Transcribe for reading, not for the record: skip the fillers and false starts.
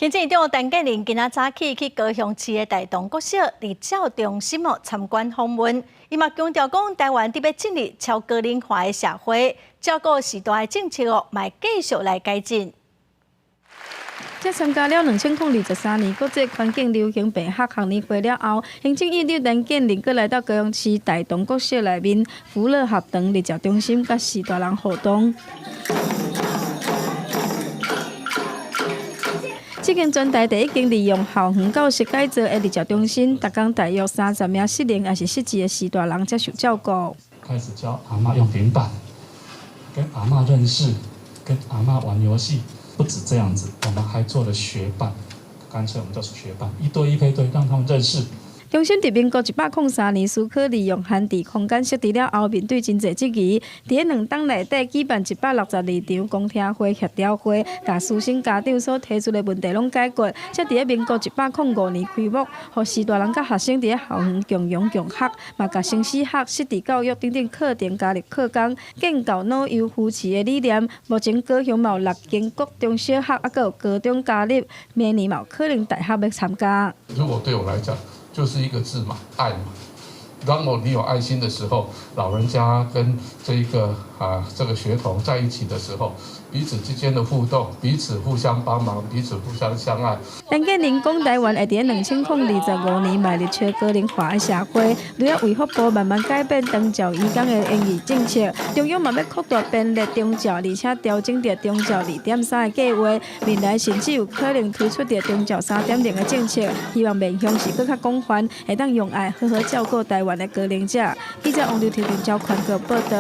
行政院長陳建仁今仔早起去高雄市的大同國小日照中心哦參觀訪問，伊嘛強調講，台灣著欲進入超高齡化的社會，照顧序大的政策哦，嘛會繼續來改進。在參加了2023年國際環境流行病學學年會了後，行政院長陳建仁閣來到高雄市大同國小內面福樂學堂日照中心，佮序大人互動。這間全台第一間利用校園教室改造的日照中心，逐工大約30名失能抑是失智的序大人接受照顧。開始教阿嬤用平板，跟阿嬤認識，跟阿嬤玩遊戲。不止這樣子，我們還做了學伴，乾脆我們就是學伴，一對一配對，讓他們認識。中心佇民國103年思考利用閒置空間設置了後，面對真濟質疑。佇咧2冬內底舉辦162場公聽會、協調會，共師生家長所提出的問題攏解決。才佇咧民國105年開幕，予序大人佮學生佇咧校園共融共學，嘛共生死學、失智教育等等課程加入課綱，建構老幼扶持的理念。目前高雄嘛有六間國中小學，猶閣有高中加入，明年嘛有可能大學欲參加。如果對我來講，就是一個字嘛，愛嘛。當我你有愛心的時候，老人家跟這一個啊這個學童在一起的時候，彼此之間的互動，彼此互相幫忙，彼此互相相愛。陳建仁講，台灣會佇咧2025年邁入超高齡化的社會，除了衛福部慢慢改變長照移工的盈餘政策，中央嘛欲擴大便利長照，而且調整著長照2.3的計劃，未來甚至有可能推出著長照3.0的政策，希望面向是閣較廣泛，會當用愛好好照顧台灣的高齡者。記者王劉提林交寬個報道。